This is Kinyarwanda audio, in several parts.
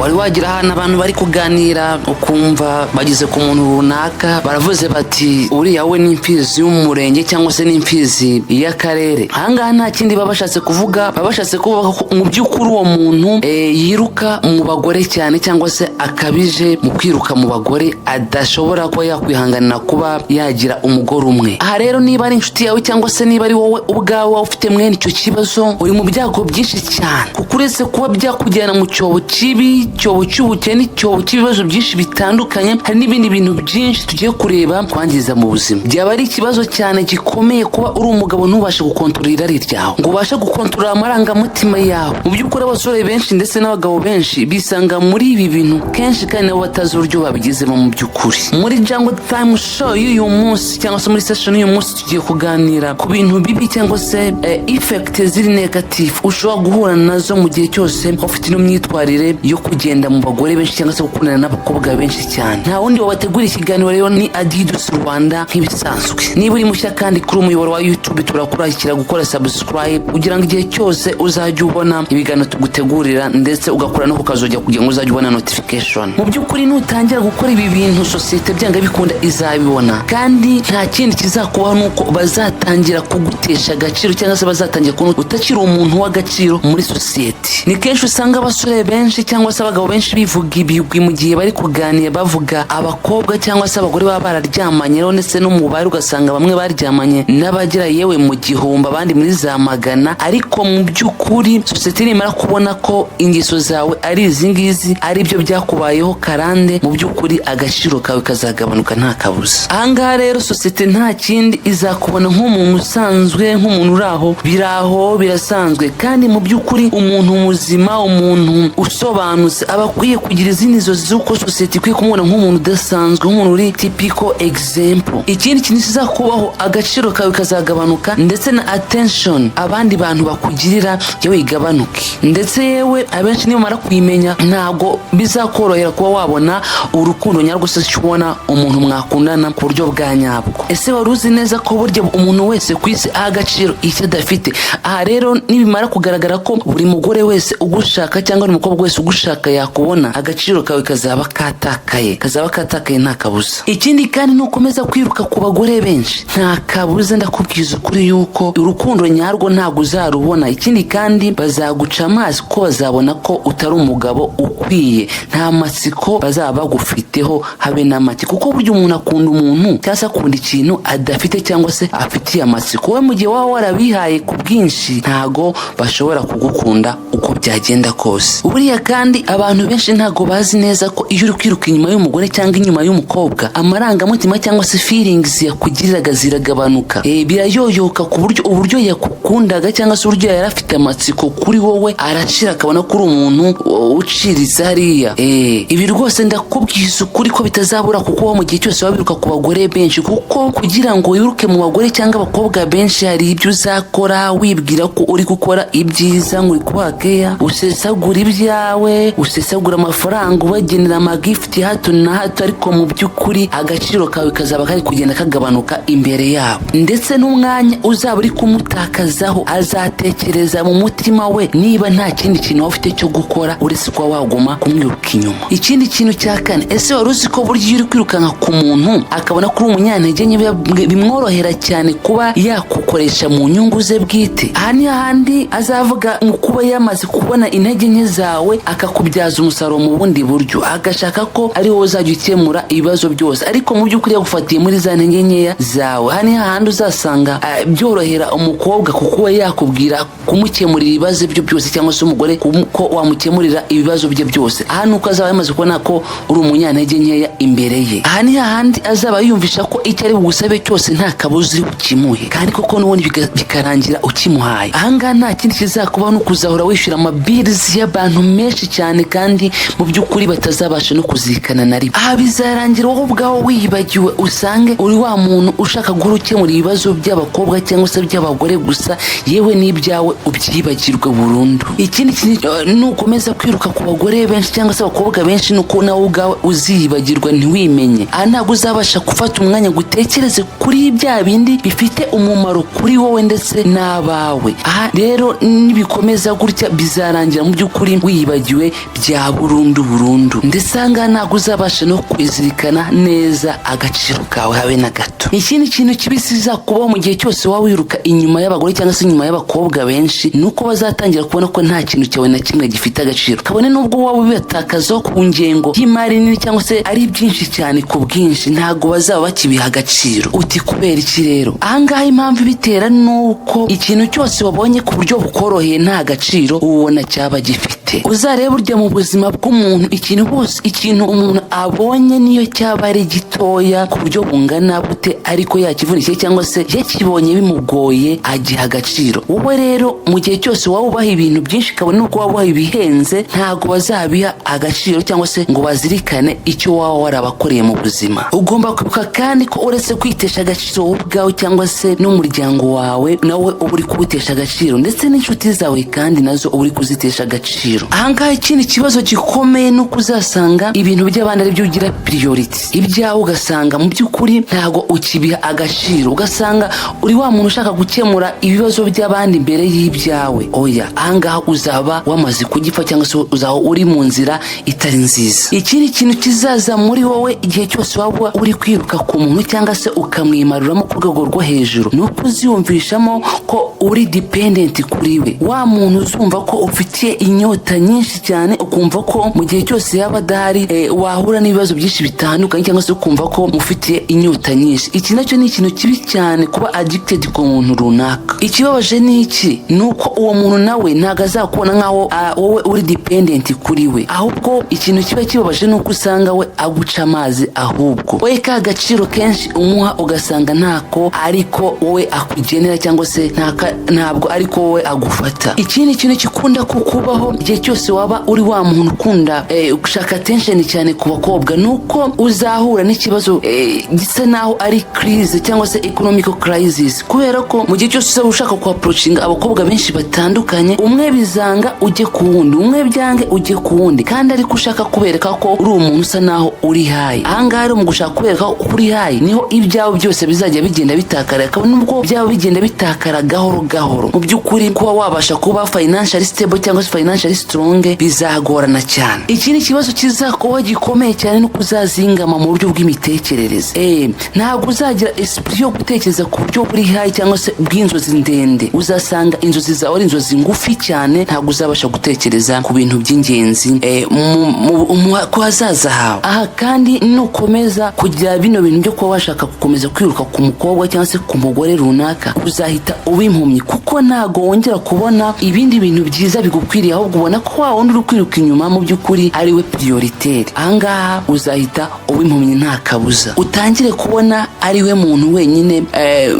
Wari wagira ahantu abantu bari kuganira, ukumva bageze ku muntu runaka, baravuze bati: "Uriya we ni imfizi y'umurenge cyangwa se ni imfizi y'akarere." Ahangaha nta kindi baba bashatse kuvuga, baba bashatse kuvuga ko mu by'ukuri uwo muntu yiruka mu bagore cyane, cyangwa se akabije mu kwiruka mu bagore, adashobora kuba yakwihanganira kuba yagira umugore umwe. Aha rero, niba ari inshuti yawe cyangwa se niba ari wowe ubwawe waba ufite mwene icyo kibazo, uri mu byago byinshi cyane, kuko uretse kuba byakujyana mu cyobo kibi, icyobo cy'ubukene, icyobo cy'ibibazo byinshi bitandukanye, hari n'ibindi bintu byinshi tugiye kureba kwangiza mu buzima. Byaba ari ikibazo cyane gikomeye kuba uri umugabo ntubashe gukontorora irari ryawe, ngo ubashe gukontorora amarangamutima yawe. Mu by'ukuri, abasore benshi ndetse n'abagabo benshi bisanga muri ibi bintu kenshi, kandi nabo batazi uburyo babigezemo. Mu by'ukuri, muri Jungle Time Show y'uyu munsi cyangwa se muri session y'uyu munsi, tugiye kuganira ku bintu bibi cyangwa se effect ziri negative ushobora guhura nazo mu gihe cyose ufite ino myitwarire yo kugenda mu bagore benshi cyangwa se gukundana n'abakobwa benshi cyane. Nta wundi wabategura ikiganiro rero, ni Adidus Rwanda nk'ibisanzwe. Niba uri mushya kandi kuri umuyoboro wa YouTube, turakurikira gukora subscribe kugira ngo igihe cyose uzajye ubona ibiganiro tugutegurira, ndetse ugakora no kukazojya kugira ngo uzajye ubona notification. Mu by'ukuri, nutangira gukora ibi bintu, sosiyete byanga bikunda izabibona, kandi nta kindi kizakubaho nuko bazatangira kugutesha agaciro cyangwa se bazatangira kubona utakiri umuntu w'agaciro muri sosiyete. Ni kenshi usanga abasore benshi cyangwa se abagabo benshi bivuga ibigwi mu gihe bari kuganira, bavuga abakobwa cyangwa se abagore baba bararyamanye rero, ndetse n'umubare ugasanga bamwe baryamanye n'abagera yewe mu gihumbi, abandi muri za magana. Ariko mu by'ukuri, sosiyete nimara kubona ko ingeso zawe ari izi ngizi, ari byo byakubayeho karande, mu by'ukuri agaciro kawe kazagabanuka nta kabuza. Ahangaha rero, sosiyete nta kindi izakubona nk'umuntu usanzwe, nk'umuntu uri aho, biri aho birasanzwe. Kandi mu by'ukuri, umuntu muzima, umuntu usobanutse, aba akwiye kugira izindi nzozi z'uko sosiyete ikwiye kumubona nk'umuntu udasanzwe, nk'umuntu uri typical example. Ikindi kintu kizakubaho, agaciro kawe kazagabanuka, ndetse na attention abandi bantu bakugirira yewe igabanuke. Ndetse yewe abenshi nibamara kuyimenya, ntabwo bizakorohera kuba wabona urukundo nyarwo se ubona umuntu mwakundana ku buryo bwa nyabwo. Ese wari uzi neza ko burya umuntu wese ku isi aha agaciro icyo adafite? Aha rero, nibimara kugaragara ko buri mugore wese ugushaka cyangwa buri mukobwa wese ugushaka yakubona, agaciro kawe kazaba katakaye, kazaba katakaye nta kabuza. Ikindi kandi, nukomeza kwiruka ku bagore benshi, nta kabuza, ndakubwiza ukuri yuko urukundo nyarwo ntabwo uzarubona. Ikindi kandi, bazaguca amazi kuko bazabona ko utari umugabo ukwiye. Nta matsiko bazaba bagufiteho habe na make, kuko burya umuntu akunda umuntu cyangwa se akunda ikintu adafite cyangwa se afitiye amatsiko. Wowe mu gihe waba warabihaye ku bwinshi, ntago bashobora kugukunda uko byagenda kose. Buriya kandi, abantu benshi ntago bazi neza ko iyo uri kwiruka inyuma y'umugore cyangwa inyuma y'umukobwa, amarangamutima cyangwa se feelings yakugiriraga ziragabanuka, birayoyoka, ku buryo uburyo yakukundaga cyangwa se uburyo yari afite amatsiko kuri wowe aracira, akabona ko uri umuntu uciriritse hariya. Ibi rwose ndakubwiza ukuri ko bitazabura, kuko wowe mu gihe cyose waba wiruka ku bagore benshi, kuko kugira ngo wiruke mu bagore cyangwa abakobwa benshi, hari ibyo uzakora wibwira ko uri gukora ibyiza, ngo uri kubaha keya, usesagura ibyawe, usesagura amafaranga, ubagenera amagift hato na hato, ariko mu by'ukuri agaciro kawe kazaba kari kugenda kagabanuka imbere yabo. Ndetse n'umwanya uzaba uri kumutakazaho, azatekereza mu mutima we niba nta kindi kintu waba ufite cyo gukora uretse kuba waguma kumwiruka inyuma. Ikindi kintu cya kane, ese wari uzi ko burya iyo uri kwirukanka ku muntu akabona ko uri umunyantege nke, bimworohera cyane kuba yakukoresha mu nyungu ze bwite? Aha ni hahandi azavuga mu kuba yamaze kubona intege nke zawe, akakubyaza umusaruro mu bundi buryo, agashaka ko ari wowe uzajya ukemura ibibazo byose, ariko mu by'ukuri yagufatiye muri za ntege nkeya zawe. Aha ni hahandi uzasanga byorohera umukobwa kuko yakubwira kumukemurira ibibazo bye byose, cyangwa se umugore ko wamukemurira ibibazo bye byose. Aha ni uko azaba yamaze kubona ko uri umunyantege nkeya imbere ye. Aha ni hahandi azaba yiyumvisha ko icyo ari bugusabe cyose nta kabuza uri bukimuhe, kandi koko n'ubundi bikarangira ukimuhaye. Ahangaha nta kindi kizakubaho, ni ukuzahora wishyura amabills y'abantu menshi cyane, kandi mu by'ukuri batazabasha no kuzirikana na rimwe. Aha bizarangira wowe ubwawe wiyibagiwe, usange uri wa muntu ushaka guhora ukemura ibibazo by'abakobwa cyangwa se by'abagore gusa, yewe n'ibyawe ubyibagirwe burundu. Ikindi kintu, nukomeza kwiruka ku bagore benshi cyangwa se abakobwa benshi, nuko nawe ubwawe uziyibagirwa ntiwimenye. Aha ntabwo uzabasha gufata umwanya ngo utekereze kuri bya bindi bifite umumaro kuri wowe ndetse n'abawe. Aha rero, nibikomeza gutya, bizarangira mu by'ukuri wiyibagiwe. bya burundu burundu. Ndetse ahangaha ntabwo uzabasha no kwizirikana neza agaciro kawe habe na gato. Ikindi kintu kibi kizakubaho mu gihe cyose waba wiruka inyuma y'abagore cyangwa se inyuma y'abakobwa benshi, ni uko bazatangira kubona ko nta kintu cyawe na kimwe gifite agaciro, kabone n'ubwo waba ubibatakazaho ku ngengo y'imari nini cyangwa se ari byinshi cyane ku bwinshi, ntabwo bazaba bakibiha agaciro. Uti kubera iki rero? Ahangaha impamvu ibitera ni uko ikintu cyose wabonye ku buryo bukoroheye nta gaciro ubona cyaba gifite. Uzarebe burya mu buzima bw'umuntu, ikintu bose, ikintu umuntu abonye, niyo cyaba ari gitoya ku buryo bungana bute, ariko yakivunikiye cyangwa se yakibonye bimugoye, agiha agaciro. Wowe rero mu gihe cyose waba ubaha ibintu byinshi, kabone n'ubwo waba ubaha ibihenze, ntabwo bazabiha agaciro cyangwa se ngo bazirikane icyo waba warabakoreye mu buzima. Ugomba kwibuka kandi ko uretse kwitesha agaciro wowe ubwawe cyangwa se n'umuryango wawe, nawe uba uri kuwutesha agaciro, ndetse n'inshuti zawe kandi nazo uba uri kuzitesha agaciro. Ahangaha ikindi kibazo gikomeye ni uko uzasanga ibintu by'abandi ari byo ugira priority, ibyawe ugasanga mu by'ukuri ntabwo ukibiha agaciro, ugasanga uri wa muntu ushaka gukemura ibibazo by'abandi mbere y'ibyawe. Oya, ahangaha uzaba wamaze kugipfa cyangwa se uzaba uri mu nzira itari nziza. Ikindi kintu kizaza muri wowe igihe cyose waba uri kwiruka ku muntu cyangwa se ukamwimaruramo ku rwego rwo hejuru, ni uko uziyumvishamo ko uri dependent kuri we. Wa muntu uzumva ko ufitiye inyota nyinshi cyane, ukumva ko mu gihe cyose yaba adahari wahura n'ibibazo byinshi bitandukanye, cyangwa se ukumva ko mufitiye inyota nyinshi. Iki nacyo ni ikintu kibi cyane, kuba addicted ku muntu runaka. Ikibabaje ni iki? Ni uko uwo muntu nawe ntabwo azakubona nkaho wowe uri dependent kuri we. Ahubwo ikintu kiba kibabaje ni uko usanga we aguca amazi, ahubwo we ka gaciro kenshi umuha ugasanga ntako ariko wowe akugenera, cyangwa se ntabwo ariko wowe agufata. Ikindi kintu gikunda kukubaho igihe cyose waba uri wa muntu ukunda gushaka attention cyane ku bakobwa, ni uko uzahura n'ikibazo gisa naho ari crise cyangwa se economic crisis, kubera ko mu gihe cyose uzaba ushaka ku approachinga abakobwa benshi batandukanye, umwe bizanga ujye ku wundi, umwe byange ujye ku wundi, kandi ariko ushaka kubereka ko uri umuntu usa naho uri high. Ahangaha rero mu gushaka kubereka ko uri high, niho ibyawe byose bizajya bigenda bitakara, akaba nubwo byaba bigenda bitakara gahoro gahoro. Mu by'ukuri kuba wabasha kuba financially stable cyangwa se financially strong bizagorana cyane. Ikindi kibazo kizakubaho gikomeye cyane ni uko uzazingama mu buryo bw'imitekerereze. Ntabwo uzagira esprit yo gutekereza ku buryo buri high cyangwa se bw'inzozi ndende. Uzasanga inzozi zawe ari inzozi ngufi cyane, ntabwo uzabasha gutekereza ku bintu by'ingenzi ku hazaza hawe. Aha kandi nukomeza kugira bino bintu byo kuba washaka gukomeza kwiruka ku mukobwa cyangwa se ku mugore runaka, uzahita uba impumyi, kuko ntabwo wongera kubona ibindi bintu byiza bigukwiriye, ahubwo ubona ko wa wundi uri kwiruka inyuma mu by'ukuri ari we prioritaire. Ahangaha uzahita uba impumyi nta kabuza, utangire kubona ari we muntu wenyine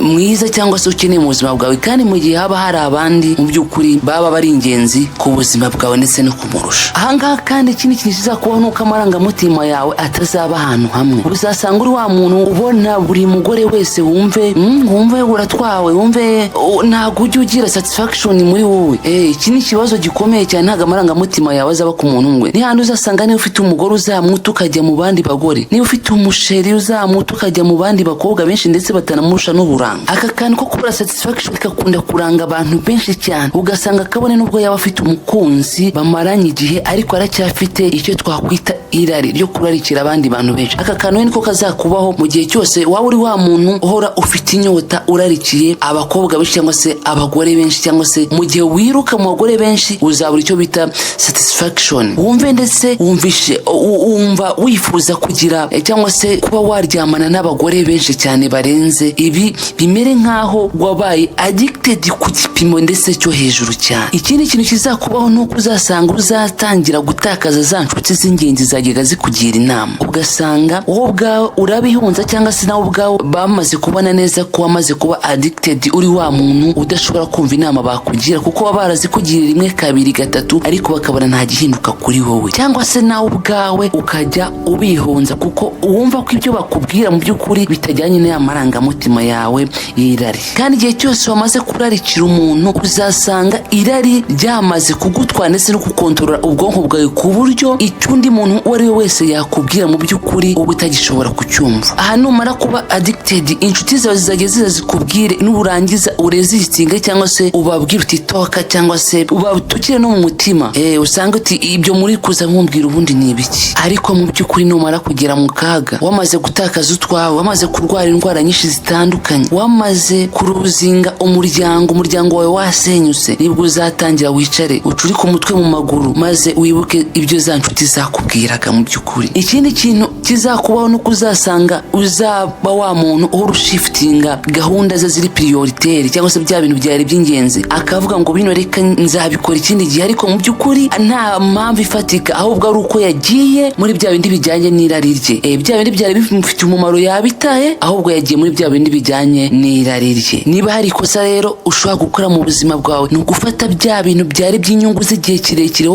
mwiza cyangwa se ukeneye mu buzima bwawe, kandi mu gihe haba hari abandi mu by'ukuri baba bari ingenzi ku buzima bwawe ndetse no kumurusha. Ahangaha kandi ikindi kintu kizakubaho ni uko amarangamutima yawe atazaba ahantu hamwe. Uzasanga uri wa muntu ubona buri mugore wese wumve wumve uratwawe, wumve ntabwo ujya ugira satisfaction muri wowe. Iki ni ikibazo gikomeye cyane. Ntabwo amarangamutima yawe azaba ku muntu umwe. Ni handi uzasanga niba ufite umugore uzamuta ukajya mu bandi bagore, niba ufite umusheri uzamuta ukajya mu bandi bakobwa benshi ndetse batanamurusha n'uburanga. Aka kantu ko kubura satisfaction gakunda kuranga abantu benshi cyane, ugasanga kabone nubwo yaba afite umukunzi bamaranye igihe, ariko aracyafite icyo twakwita irari ryo kurarikira abandi bantu benshi. Aka kantu niko kazakubaho mu gihe cyose waba uri wa muntu uhora ufite inyota, urarikiye abakobwa benshi cyangwa se abagore benshi, cyangwa se mu gihe wiruka mu bagore benshi, uzabura icyo bita satisfaction. Wumve ndetse wumvishe wumva wifuza kugira cyangwa se kuba waryamana n'abagore benshi cyane barenze ibi, bimere nk'aho wabaye addicted ku gipimo ndetse cyo hejuru cyane. Ikindi kintu kizakubaho ni uko uzasanga uzatangira gutakaza za nshuti z'ingenzi zajyaga zikugira inama, ugasanga wowe ubwawe urabihunza, cyangwa se nawe ubwawe bamaze kubona neza ko wamaze kuba addicted, uri wa muntu udashobora kumva inama bakugira, kuko baba barazikugira rimwe, kabiri, gatatu, ariko bakabona nta gihinduka kuri wowe, cyangwa se nawe ubwawe ukajya ubihunza kuko wumva ko ibyo bakubwira mu by'ukuri bitajyanye n'aya marangamutima yawe y'irari. Kandi igihe cyose wamaze kurarikira umuntu muntu uzasanga irari ryamaze kugutwara ndetse no gukontorora ubwonko bwawe, ku buryo icyo undi muntu uwo ari we wese yakubwira, mu by'ukuri uba utagishobora kucyumva. Aha numara kuba addicted, inshuti zawe zizajya ziza zikubwire, nurangiza uresistinge cyangwa se ubabwire uti "Toka", cyangwa se ubatukire no mu mutima, usanga uti "Ibyo muri kuza mumbwira ubundi ni ibiki?" Ariko mu by'ukuri numara kugera mu kaga, wamaze gutakaza utwawe, wamaze kurwara indwara nyinshi zitandukanye, wamaze kulosinga umuryango, umuryango wawe wasenyutse, nibwo uzatangira wicare ucurike umutwe mu maguru, maze wibuke ibyo za nshuti zakubwiraga. Mu by'ukuri ikindi kintu kizakubaho ni uko uzasanga uzaba wa muntu uhora ushiftinga gahunda ze ziri prioritaire, cyangwa se bya bintu byari by'ingenzi, akavuga ngo "Bino reka nzabikora ikindi gihe", ariko mu by'ukuri nta mpamvu ifatika, ahubwo ari uko yagiye muri bya bindi bijyanye n'irari rye. Bya bindi byari bimufitiye umumaro yabitaye, ahubwo yagiye muri bya bindi bijyanye n'irari rye. Niba hari ikosa rero ushobora gukora mu buzima bwawe, ni ugufata bya bintu byari by'inyungu z'igihe kirekire,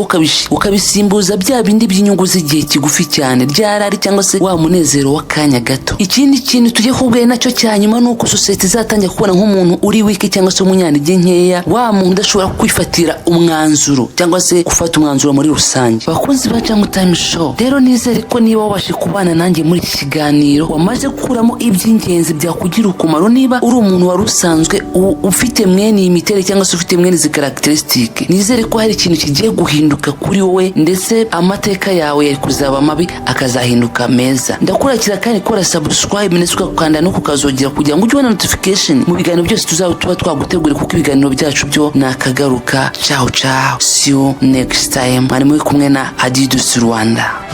ukabisimbuza bya bindi by'inyungu z'igihe kigufi cyane, rya rari cyangwa se wa munezero w'akanya gato. Ikindi kintu tujye kubwira nacyo cya nyuma ni uko sosiyete izatangira kubona nk'umuntu uri weak cyangwa se umunyantege nkeya, wa muntu udashobora kwifatira umwanzuro cyangwa se gufata umwanzuro muri rusange. Bakunzi ba Jamu Time Show rero, nizere ko niba wabashe kubana nanjye muri iki kiganiro, wamaze gukuramo iby'ingenzi byakugira umumaro. Niba uri umuntu wari usanzwe ufite mwene iyi miterere cyangwa se ufite mwene izi caractéristiques, nizere ko hari ikintu kigiye guhinduka kuri wowe, ndetse amateka yawe yari kuzaba mabi akazahinduka meza. Ndakurakira kandi kora subscribe ndetse ugakanda no kukazogera kugira ngo ujye ubona notification mu biganiro byose tuzaba tuba twaguteguriye, kuko ibiganiro byacu byo ni akagaruka. Ciao ciao, see you next time. Mwari muri kumwe na Adidus Rwanda.